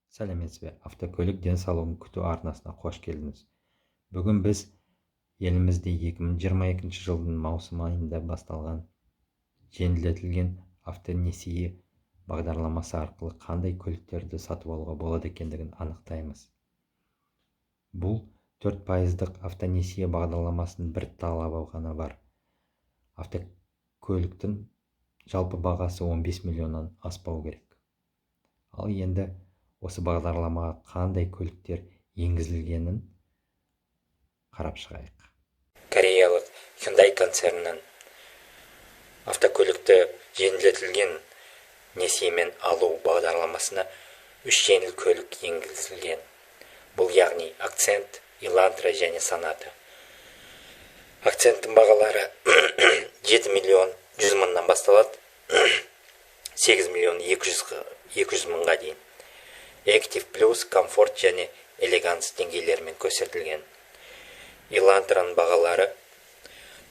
Сәлеметсіз бе! Автокөлік денсаулығын күту арнасына қош келдіңіз! Бүгін біз елімізде 2022 жылдың маусым айында басталған жеңілдетілген автонесие бағдарламасы арқылы қандай көліктерді сатып алуға болады екендігін анықтаймыз. Бұл 4 пайыздық автонесие бағдарламасының бір талабы ғана бар: автокөліктің жалпы бағасы 15 миллионнан аспау керек. Ал енді осы бағдарламаға қандай көліктер енгізілгенін қарап шығайық. Кореялық Hyundai концернінің автокөлікті жеңілдетілген несиемен алу бағдарламасына үш жеңіл көлік енгізілген. Бұл, яғни, Акцент, Элантра және Соната. Акценттің бағалары 7 миллион 100 мыңнан басталады, 8 миллион 200 мыңға дейін. Актив Плюс, Комфорт және Элеганс деңгейлерімен көрсетілген. Элантраның бағалары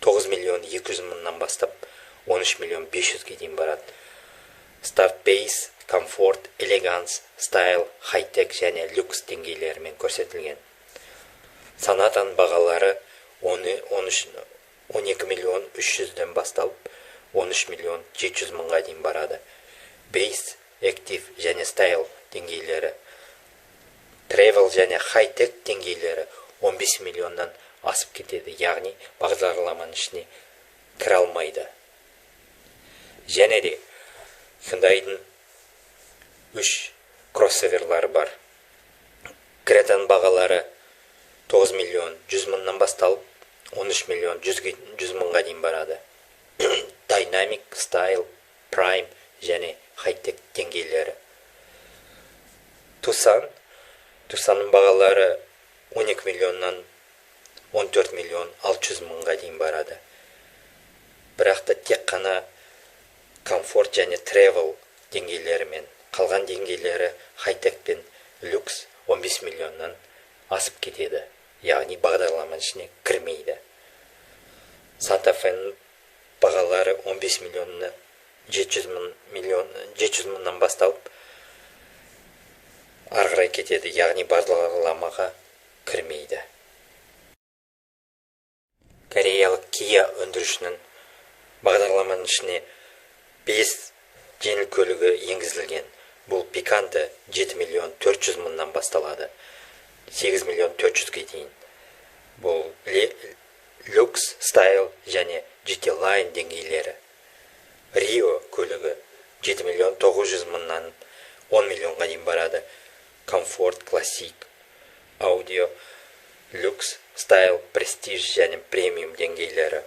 9 миллион 200 мыңнан бастап 13 миллион 500-ге дейін барады. Старт, Бейс, Комфорт, Элеганс, Стайл, Хай-Тек және Люкс деңгейлерімен көрсетілген. Сонатаның бағалары 12 миллион 300-ден басталып, 13 миллион 700 мыңға дейін барады. Бейс, Актив және Стайл деңгейлері, Тревел және Хай-Тек деңгейлері 15 миллионнан асып кетеді, яғни бағдарламаның ішіне кіре алмайды. Және де Hyundai'дың үш кроссоверлары бар. Кретаның бағалары 9 миллион 100 мыңнан басталып, 13 миллион 100 мыңға дейін барады. Dynamic, Style, Prime және Хай-Тек деңгейлері. Тусан, Тусанның бағалары 12 миллионнан 14 миллион 600 мыңға дейін барады, бірақ та тек қана Комфорт және Тревел деңгейлерімен. Қалған деңгейлері, Хай-Тек пен Люкс, 15 миллионнан асып кетеді, яғни бағдарламаның ішіне кірмейді. Санта Фенің бағалары 15 миллионна 700 мың, миллион 700 мыңнан басталып, ары қарай кетеді, яғни бағдарламаға кірмейді. Кореялық Kia өндірушінің бағдарламаның ішіне бес жеңіл көлігі енгізілген. Бұл Пиканто 7 миллион 400 мыңнан басталады, 8 миллион 400-ге дейін. Бұл Люкс, Стайл және GT Line деңгейлері. Рио көлігі 7 миллион 900 мыңнан 10 миллионға дейін барады. Комфорт, Классик, Аудио, Люкс, Стайл, Престиж және Премиум деңгейлері.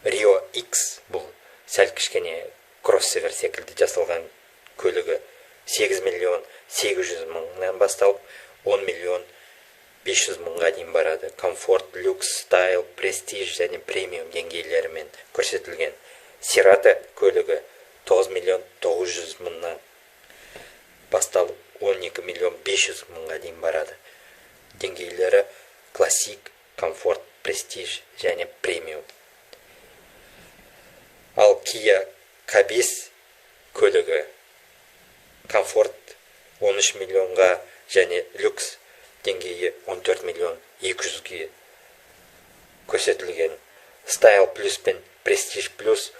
Рио X, бұл сәл кішкене кроссовер секілді жасалған көлігі, 8 миллион 800 мыңнан басталып, 10 миллион 500 мыңға дейін барады. Комфорт, Люкс, Стайл, Престиж және Премиум деңгейлерімен көрсетілген. Серато көлігі 9 миллион 900 мыңнан басталып, 12 миллион 500 мыңға дейін барады. Деңгейлері: Классик, Комфорт, Престиж және Премиум. Ал Kia K5 көлігі Комфорт 13 миллионға және Люкс деңгейі 14 миллион 200-ге көрсетілген. Стайл Плюс пен Престиж Плюс,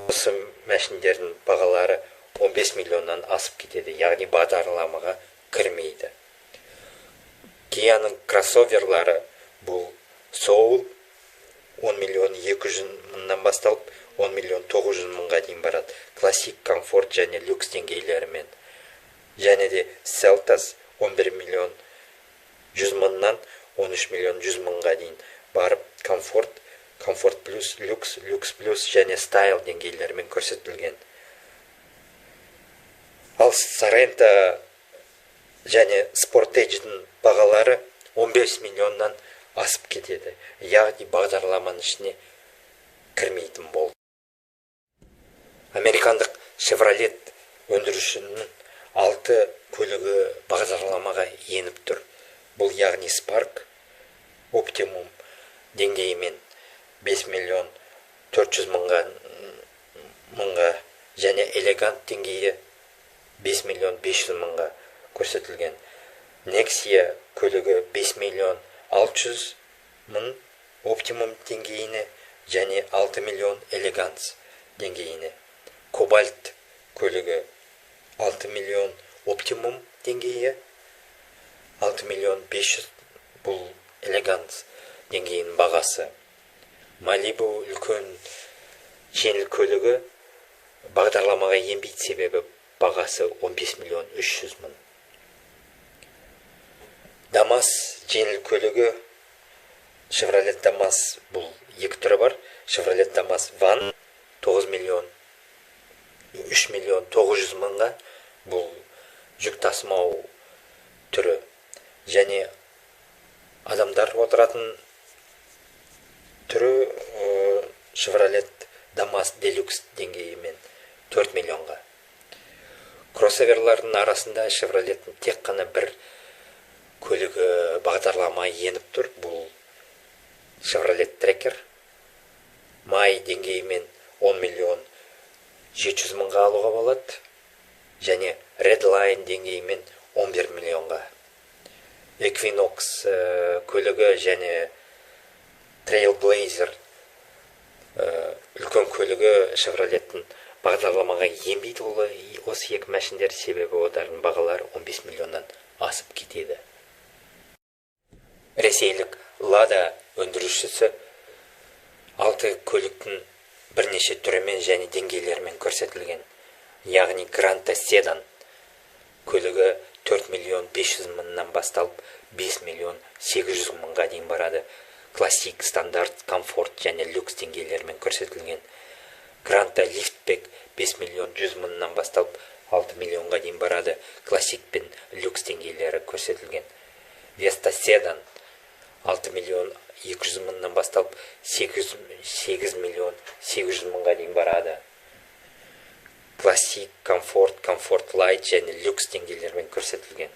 осы мәшіндердің бағалары 15 миллионнан асып кетеді, яғни бағдарламаға кірмейді. Кияның кроссоверлары, бұл Соул 10 миллион 200 мыңнан басталып, 10 миллион 900 мыңға дейін барады, Классик, Комфорт және Люкс деңгейлерімен. Және де Селтос 11 миллион 100 мыңнан 13 миллион 100 мыңға дейін барып, Комфорт, Комфорт Плюс, Люкс, Люкс Плюс және Стайл деңгейлерімен көрсетілген. Ал Соренто және Спортейдждің бағалары 15 миллионнан асып кетеді, яғни бағдарламаның ішіне кірмейтін болды. Американдық Шевролет өндірушінің алты көлігі бағдарламаға еніп тұр. Бұл, яғни, Спарк Оптимум деңгейімен 5 миллион 400 мыңға және Элегант деңгейі 5 миллион 500 мыңға. көрсетілген. Nexia көлігі 5 миллион 600 мың оптимум деңгейіне және 6 миллион элеганс деңгейіне. Кобальт көлігі 6 миллион оптимум деңгейі, 6 миллион 500 бұл элеганс деңгейінің бағасы. Малибу үлкен жеңіл көлігі бағдарламаға енбейді, себебі бағасы 15 миллион 300 мың. Дамас жеңіл көлігі, Chevrolet Damas, бұл екі түрі бар. Chevrolet Damas Van 9 миллион 3 миллион 900 мыңға, бұл жүк тасымау түрі. Және адамдар отыратын түрі Chevrolet Damas Deluxe деңгейімен 4 миллионға. Кроссоверлардың арасында Chevrolet'in тек қана бір көлігі бағдарлама еніп тұр, бұл Chevrolet Tracker. Май деңгейімен 10 миллион 700 мыңға алуға болады, және Redline деңгейімен 11 миллионға. Equinox көлігі және Trailblazer үлкен көлігі Chevrolet'in бағдарламаға енбейді ол осы екі мәшіндер, себебі олардың бағалары 15 миллионнан асып кетеді. Ресейлік Лада өндірушісі 6 көліктің бірнеше түрімен және деңгейлерімен көрсетілген. Яғни Гранта Седан көлігі 4 миллион 500 мыңнан басталып 5 миллион 800 мыңға дейін барады. Классик, стандарт, комфорт және люкс деңгейлерімен көрсетілген. Гранта Лифтбек 5 миллион 100 мыңнан басталып 6 миллионға дейін барады. Классик пен люкс деңгейлері көрсетілген. Веста Седан 6 миллион 200 мыңнан басталып 8 миллион 800 мыңға дейін барады. Классик, комфорт, комфорт лайт және люкс деңгейлерімен көрсетілген.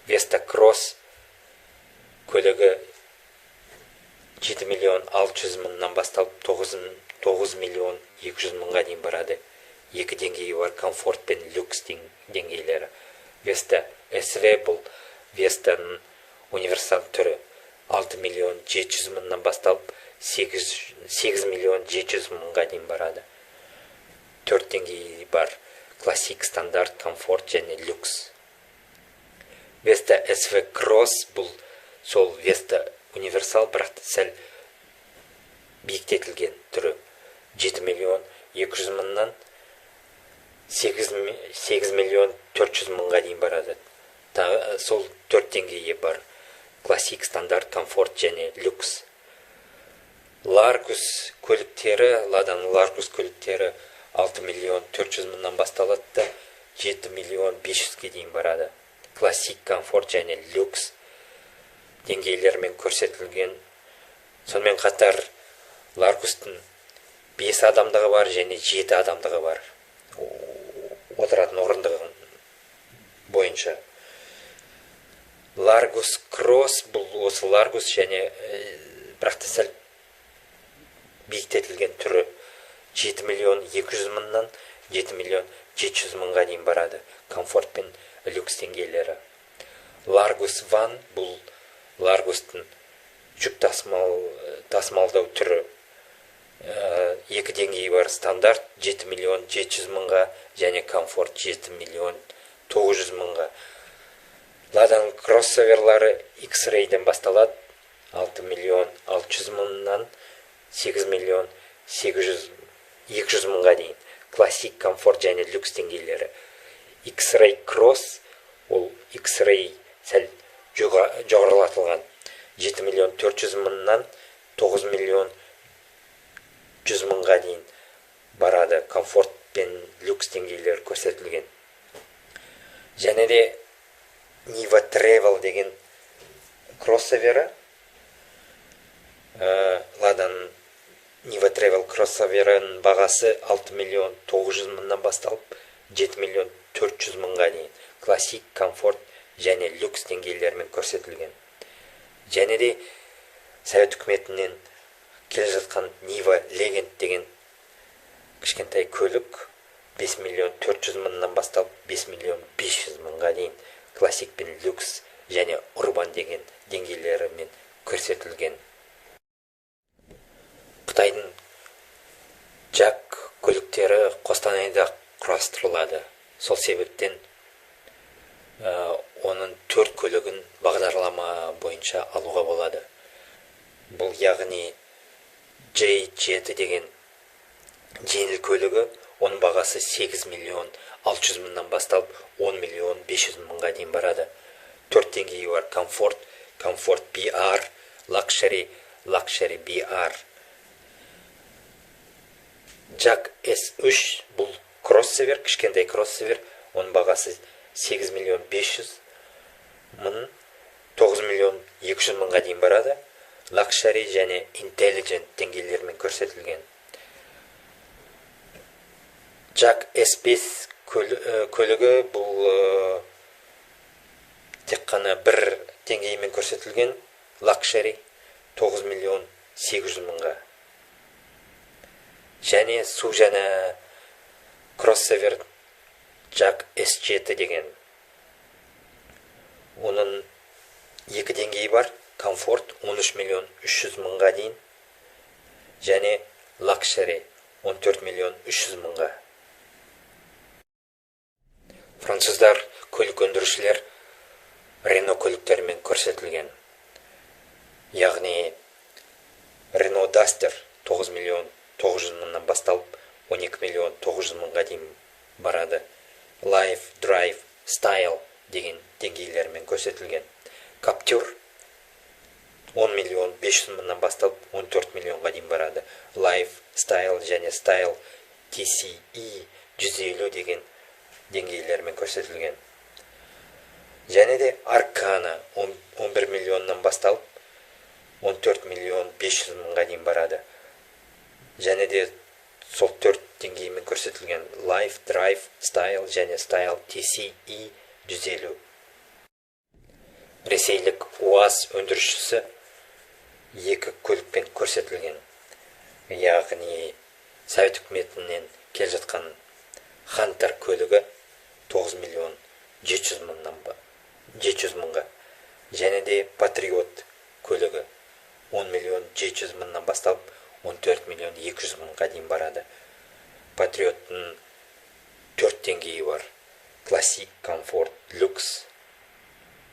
Веста Кросс көлігі 7 миллион 600 мыңнан басталып 9 миллион 200 мыңға дейін барады. Екі деңгейі бар, комфорт пен люкс деңгейлері. Веста СВ бұл Вестаның универсал түрі 6 миллион 700 мыңнан басталып 8 миллион 700 мыңға дейін барады. 4 деңгейі бар: классик, стандарт, комфорт және люкс. Веста СВ Кросс бұл сол Веста универсал, бірақ сәл биіктетілген түрі. 7 миллион 200 мыңнан 8 миллион 400 мыңға дейін барады. Тағы сол 4 деңгейі бар: классик, стандарт, комфорт және люкс. Ларгус көліктері, Ладаның Ларгус көліктері 6 миллион 400 мыңнан басталады да 7 миллион 500-ге дейін барады. Классик, комфорт және люкс деңгейлерімен көрсетілген. Сонымен қатар Ларгустың 5 адамдығы бар және 7 адамдығы бар, отыратын орындығы бойынша. Ларгус Кросс бұл осы Ларгус және бірақ та сәл биіктетілген түрі 7 миллион 200 мыңнан 7 миллион 700 мыңға дейін барады. Комфорт пен люкс деңгейлері. Ларгус Ван бұл Ларгустың жүк тасымалдау түрі. Екі деңгейі бар: стандарт 7 миллион 700 мыңға және комфорт 7 миллион 900 мыңға. Ладаның кроссоверлары X-Ray-ден басталады 6 миллион 600 мыңнан 8 миллион 200 мыңға дейін. Классик, комфорт және люкс деңгейлері. X-Ray Cross ол X-Ray сәл жоғарылатылған 7 миллион 400 мыңнан 9 миллион 100 мыңға дейін барады. Комфорт пен люкс деңгейлері көрсетілген. Және де Niva Travel деген кроссовері, Ладаның Niva Travel кроссоверінің бағасы 6 миллион 900 мыңнан басталып 7 миллион 400 мыңға дейін. Классик, комфорт және люкс деңгейлерімен көрсетілген. Және де Совет үкіметінен келе жатқан Niva Legend деген кішкентай көлік 5 миллион 400 мыңнан басталып 5 миллион 500 мыңға дейін. Классик пен Люкс және Урбан деген деңгейлерімен көрсетілген. Қытайдың JAC көліктері Қостанайда құрастырылады. Сол себептен оның төрт көлігін бағдарлама бойынша алуға болады. Бұл, яғни, J7 деген жеңіл көлігі, оның бағасы 8 миллион 600 мыңнан басталып, 10 миллион 500 мыңға дейін барады. Төрт деңгейі бар: Комфорт, Комфорт BR, Лакшери, Лакшери BR. JAC S3, бұл кроссовер, кішкентай кроссовер, оның бағасы 8 миллион 500 мың, 9 миллион 200 мыңға дейін барады. Лакшери және Интеллигент деңгейлерімен көрсетілген. JAC S5 көлігі, бұл тек қана бір деңгеймен көрсетілген, Лакшери, 9 миллион 800 мыңға. Және су және кроссовер JAC S7 деген, оның екі деңгейі бар: Комфорт 13 миллион 300 мыңға дейін және Лакшери 14 миллион 300 мыңға. Француздар көлік өндірушілер Рено көліктерімен көрсетілген, яғни Рено Дастер 9 миллион 900 мыңнан басталып, 12 миллион 900 мыңға дейін барады. Life, Drive, Style деген деңгейлермен көрсетілген. Каптюр 10 миллион 500 мыңнан басталып, 14 миллионға дейін барады. Life, Style және Style TCE 150 деген деңгейлермен көрсетілген. Және де Аркана 11 миллионнан басталып, 14 миллион 500 мыңға дейін барады. Және де сол төрт деңгеймен көрсетілген: Life, Drive, Style және Style TCE 150. Ресейлік УАЗ өндірушісі екі көлікпен көрсетілген, яғни Совет үкіметінен келе жатқан Хантер көлігі 9 миллион 700 мыңнан 700 мыңға және де Патриот көлігі 10 миллион 700 мыңнан басталып, 14 миллион 200 мыңға дейін барады. Патриоттың төрт деңгейі бар: Классик, Комфорт, Люкс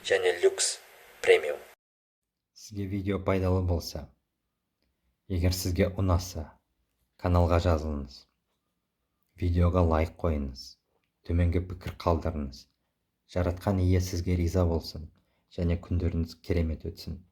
және Люкс Премиум. Сізге видео пайдалы болса, егер сізге ұнаса, каналға жазылыңыз, видеоға лайк қойыңыз, төменгі пікір қалдырыңыз. Жаратқан ие сізге риза болсын және күндеріңіз керемет өтсін.